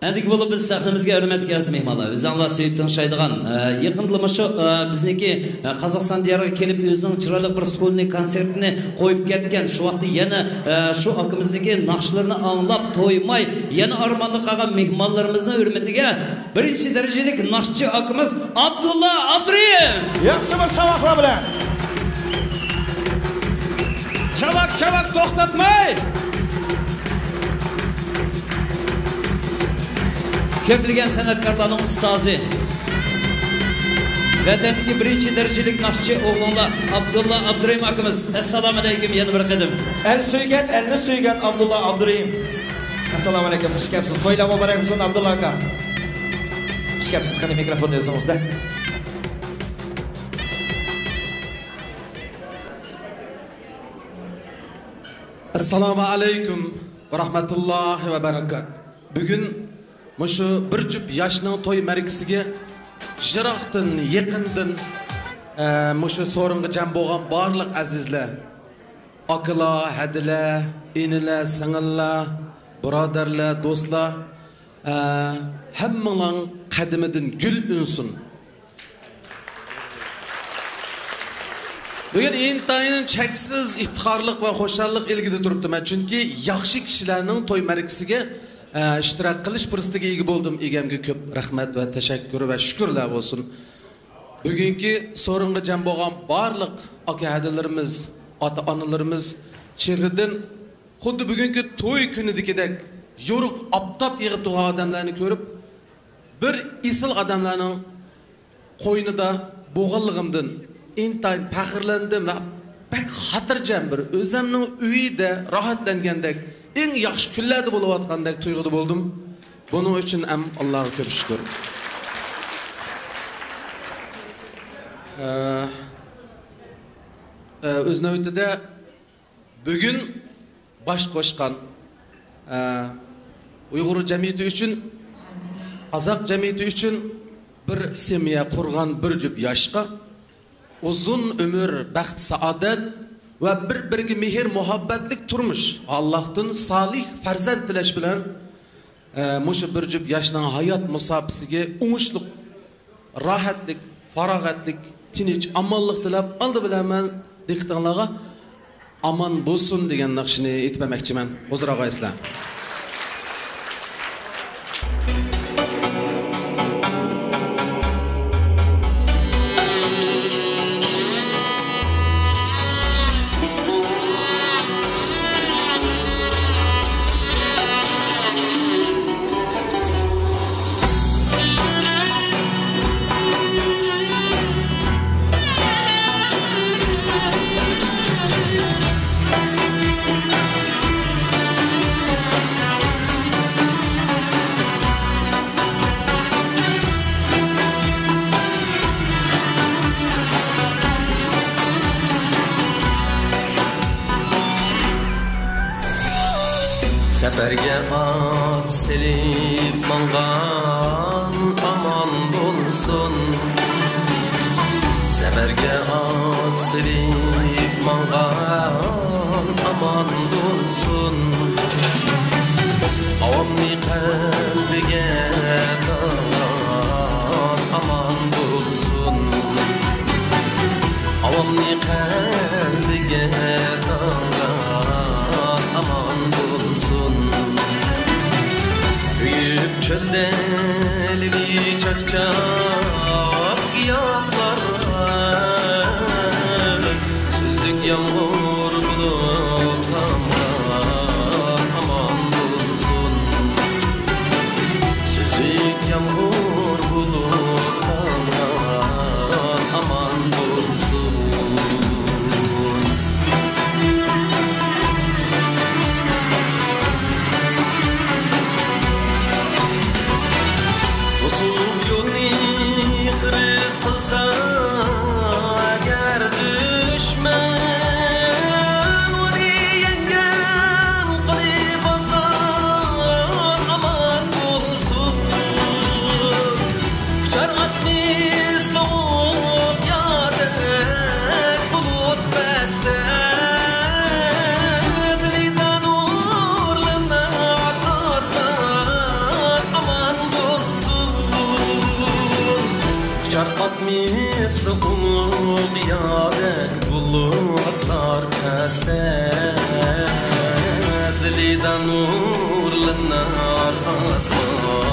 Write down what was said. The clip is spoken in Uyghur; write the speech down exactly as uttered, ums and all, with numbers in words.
ئەندىكى بولۇپ بىز سەھنىمىزگە ھۆرمەتلىك ئەزىز مېھمانلار، ئۆزۈڭلار سۆيۈپ تىڭشايدىغان، ئە، يېقىندىلا مۇشۇ، ئە، بىزنىڭكى، ئە، قازاقىستان دىيارىغا كېلىپ ئۆزىنىڭ چىرايلىق بىر سولىنى كونسېرتىنى قويۇپ كەتكەن. شۇ ۋاقىتتا يەنە، ئە، شۇ ئاكىمىزنىڭكى ناخشىلىرىنى ئاڭلاپ تويماي، يەنە ئارماندا قالغان مېھمانلىرىمىزنىڭ ھۆرمىتىگە بىرىنچى دەرىجىلىك ناخشىچى ئاكىمىز ئابدۇللا ئابدۇرېھىم. ياخشى بىر چاۋاقلار بىلەن. چاۋاك، چاۋاك توختاتماي. كۆپلىگەن سەنئەتكارلارنىڭ ئۇستازى، ۋەتەندىكى بىرىنچى دەرىجىلىك ناخشىچى ئوغلۇڭلار ئابدۇللا ئابدۇرېھىم ئاكىمىز، ئەسسالامۇئەلەيكۇم يەنە بىر قېتىم. ئەل سۆيگەن، ئەلنى سۆيگەن ئابدۇللا ئابدۇرېھىم. ئەسسالامۇئەلەيكۇم، خۇش كەپسىز. تويلار مۇبارەك بولسۇن ئابدۇللا ئاكا. خۇش كەپسىز، قېنى مىكروفون ئۆزىڭىزدە. ئەسسالامۇئەلەيكۇم ۋە رەھمەتۇللاھى ۋە بەرەكاتۇھ. بۈگۈن مۇشۇ بىر جۈپ ياشنىڭ توي مەرىكىسىگە يىراقتىن، يېقىندىن، ئە، مۇشۇ سورۇنغا جەم بولغان بارلىق ئەزىزلەر، ئاكىلار، ھەدىلەر، ئىنىلەر، سىڭىللار، بۇرادەرلەر، دوستلار، ئە، ھەممىڭلارنىڭ قەدىمىدىن گۈل ئۈنسۇن. بۈگۈن ئىنتايىن چەكسىز ئىپتىخارلىق ۋە خۇشاللىق ئىلكىدە تۇرۇپتىمەن، چۈنكى ياخشى كىشىلەرنىڭ توي مەرىكىسىگە، ئە، ئىشتىراك قىلىش پۇرسىتىگە ئىگە بولدۇم. ئىگەمگە كۆپ رەھمەت ۋە تەشەككۈر ۋە شۈكۈرلەر بولسۇن. بۈگۈنكى سورۇنغا جەم بولغان بارلىق ئاكا-ھەدىلىرىمىز، ئاتا-ئانىلىرىمىز چېھرىدىن خۇددى بۈگۈنكى توي كۈنىدىكىدەك يورۇق ئاپتاپ يېغىپ تۇرغان ئادەملەرنى كۆرۈپ، بىر ئېسىل ئادەملەرنىڭ قوينىدا بولغانلىقىمدىن ئىنتايىن پەخىرلەندىم ۋە بەك خاتىرجەم، بىر ئۆزۈمنىڭ ئۆيىدە راھەتلەنگەندەك، ئەڭ ياخشى كۈنلەردە بولۇۋاتقاندەك تۇيغۇدا بولدۇم. بۇنىڭ ئۈچۈن ھەم ئاللاغا كۆپ شۈكۈر. ئە، ئە، ئۆز نۆۋىتىدە بۈگۈن باش قوشقان، ئە، ئۇيغۇر جەمئىيىتى ئۈچۈن، قازاق جەمئىيىتى ئۈچۈن بىر سېمىيە قۇرغان بىر جۈپ ياشقا ئۇزۇن ئۆمۈر، بەخت، سائادەت ۋە بىر-بىرىگە مېھىر-مۇھەببەتلىك تۇرمۇش، ئاللاھتىن سالىھ پەرزەنت تىلەش بىلەن، ئە، مۇشۇ بىر جۈپ ياشنىڭ ھايات مۇساپىسىگە ئوڭۇشلۇق، راھەتلىك، پاراغەتلىك، تىنچ، ئامانلىق تىلەپ، ئالدى بىلەن مەن دىققىتىڭلارغا «ئامان بولسۇن» دېگەن ناخشىنى ئېيتىپ بەرمەكچىمەن. ھۇزۇر ئاغايسىلەر. سەپەرگە ئات سېلىپ ماڭغان ئامان بولسۇن. سەپەرگە ئات سېلىپ ماڭغان ئامان بولسۇن. ئاۋامنى قەلبىگە تاڭغان ئامان بولسۇن. ئاۋامنى قەلبىگە تاڭغان ئامان بولسۇن. كۆيۈپ چۆلدە لېۋى چاقچاق گىياھلار، سۈزۈك يامغۇر بولۇپ تامغان ئامان بولسۇن. سۈزۈك يامغۇر بولۇپ تامغان ئامان بولسۇن. توسۇپ يولنى خىرىس قىلسا ئەگەر دۈشمەن، ئۇلۇغ ياردەك بۇلۇتلار پەستە، دىلىدا نۇرلىنار ئاسمان.